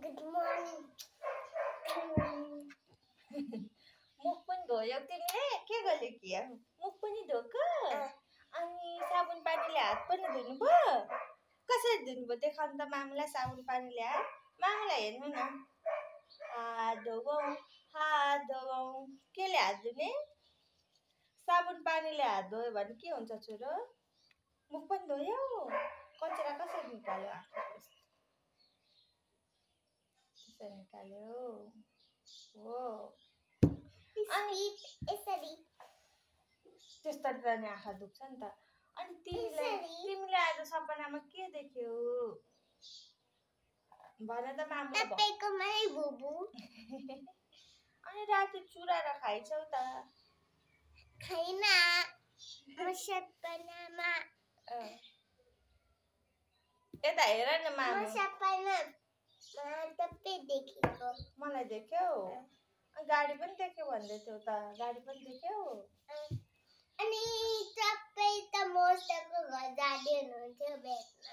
Good morning. मुख पनि धोयो तिमीले? के गर्यो कि मुख पनि धोको अनि साबुन पानीले हात पनि धुनुभयो? कसरी धुनुभयो देखाउनु त मामुलाई साबुन पानीले हात। मामुलाई हेर्नु न। हात धोऊ केले हात धुने? साबुन पानीले हात धोयो भने के हुन्छ छोरो? मुख पनि धोयो? कचरा कसरी निकाल्यो आँखाको? त्यसरी निकाल्यो हो। यसरी त्यस्तरी त नि आँखा दुख्छ नि त। अनि तिमीले आज सपनामा के देख्यौ? भन त मामुलाई। तपाईँकोमै बुबु। अनि राति चुरा र खाइछौ त? खैन। म सपनामा यता हेर न मामु। म सपनामा तपाईँ देखेको। मलाई देख्यौ? गाडी पनि देख्यौ भन्दै थियौ त। गाडी पनि देख्यौ? अनि तपाईँ त मोन्स्टरको घर जाँदै हुनुहुन्थ्यो भेट्न।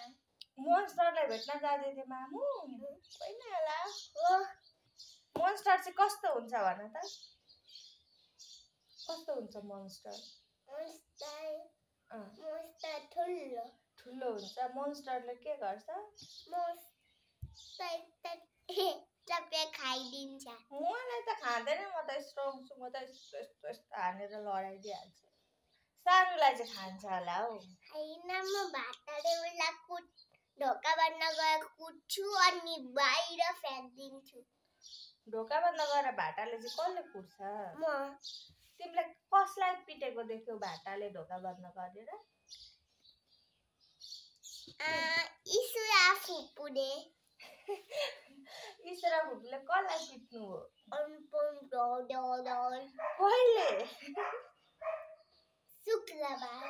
मोन्स्टरलाई भेट्न जाँदै थिए मामु? होइन होला। हो। मोन्स्टर चाहिँ कस्तो हुन्छ भन त? कस्तो हुन्छ मोन्स्टर? मोन्स्टर ठुलो हुन्छ। मोन्स्टरले के गर्छ? तपाईँ खाइदिन्छ। मलाई त खाँदैन। म त स्ट्रङ छु। म त यस्तो हानेर लडाइदिइहाल्छु। सानोलाई चाहिँ खान्छ होला हौ। होइन म भाटाले उसलाई ढोका बन्द गरेर कुट्छु अनि बाहिर फ्याँकिदिन्छु। ढोका बन्द गरेर भाटाले चाहिँ कसले कुट्छ? म। तिमीले कसलाई पिटेको देख्यौ भाटाले ढोका बन्द गरेर? ईश्वरा फुपूले। ईश्वरा फुपूले कसलाई पिट्नु हो? कहिले? शुक्रबार।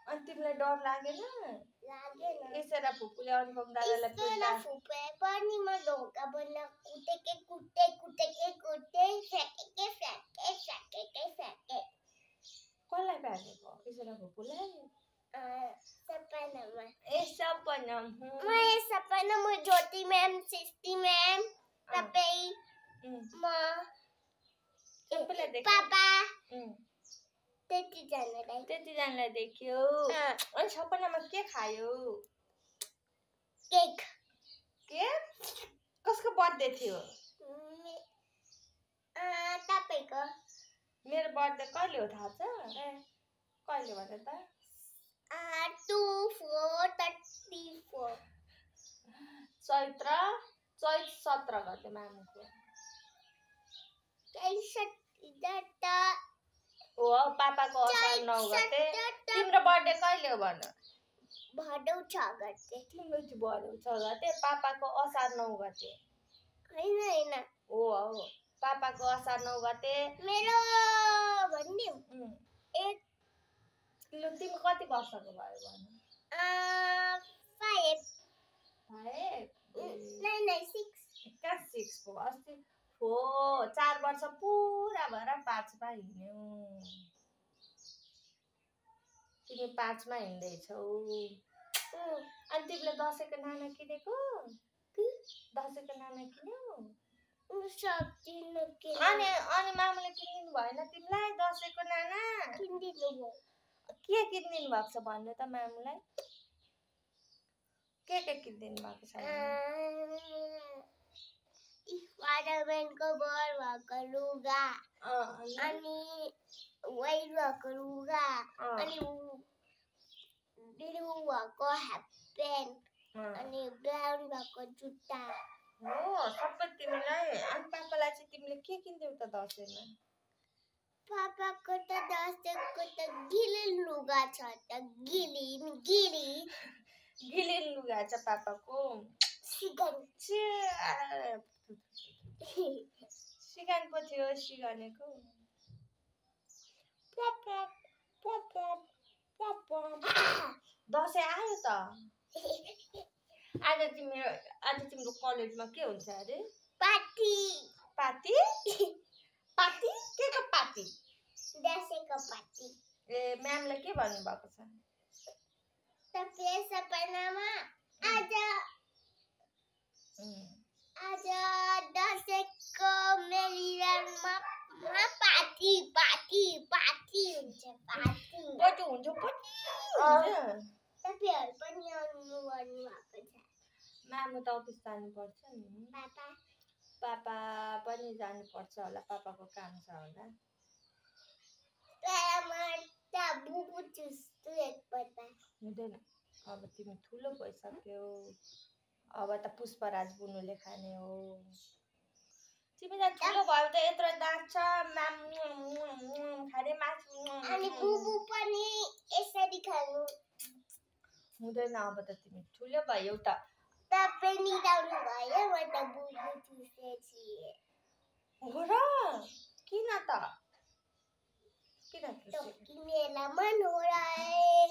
अनि तिमीलाई डर लागेन? लागेन। ईश्वरा फुपूले अनुपम दादालाई पिट्दा फुपूले पनि म ढोका बन्द कुटेकै फ्याँके। कसलाई फ्याँकेको? ईश्वरा फुपूलाई? सपनामा। सपना म ज्योति म्याम, सृष्टि म्याम, तपाईँ, म, पापा त्यतिजनालाई देख्यो। अनि सपनामा के खायो? केक। कसको बर्थडे थियो? तपाईको। मेरो बर्थडे कहिले हो थाहा छ? कहिले भन त? 24/34 चैत 17 गते मामुको। हो पापाको असार 9 गते। तिम्रो बर्थडे कहिले हो भन? भदौ 6 गते। तिम्रो चाहिँ भदौ 6 गते। पापाको असार 9 गते। होइन। हो पापाको असार 9 गते। मेरो भनिदिउँ? तिमी कति वर्षको भयो भन? 5. 6 कहाँ 6 पो? अस्ति हो 4 वर्ष पुरा भएर 5 मा हिँड्यौ। तिमी 5 मा हिँड्दैछौ। अनि तिमीले दसैँको नाना किनेको? दसैँको नाना किन्यौ? अनि मामुले किनिदिनु भएन तिमीलाई दसैँको नाना? किनिदिनु भयो। के किनिदिनु भएको छ भन्नु त मामुलाई? के किनिदिनु भएको छ? स्पाइडरम्यानको बर भएको लुगा अनि वाइट भएको लुगा अनि ब्लू भएको हाफ प्यान्ट अनि ब्राउन भएको जुत्ता। हो सबै तिमीलाई। अनि पापालाई चाहिँ तिमीले के किनिदियौ त दसैँमा? पापाको त दसैँको त गिलिन लुगा छ त गिलिन लुगा छ पापाको। सिगान पो थियो सिगानेको। दसैँ आयो त। आज तिम्रो कलेजमा के हुन्छ अरे? पार्टी? के को पार्टी? दसैँको पार्टी। ए म्यामले के भन्नु भएको छ? तपाईँ सपनामा आउनु भन्नुभएको छ मामु त अफिस जानुपर्छ नि पापा पापा पनि जानुपर्छ होला पापाको काम छ होला बुबु चुस्छु एकपल्ट हुँदैन अब तिमी ठुलो भइसक्यौ अब त पुष्पराज बुनुले खाने हो तिमीलाई ठुलो भयो त यत्रो दाँत छ खाने मासु अनि बुबु पनि यसरी खानु हुँदैन अब त तिमी ठुलो भयौ त तपाईँ निदाउनु भयो म त बुबु चुसेपछि हो र किन त किन तो कि मेरा मन हो रहा है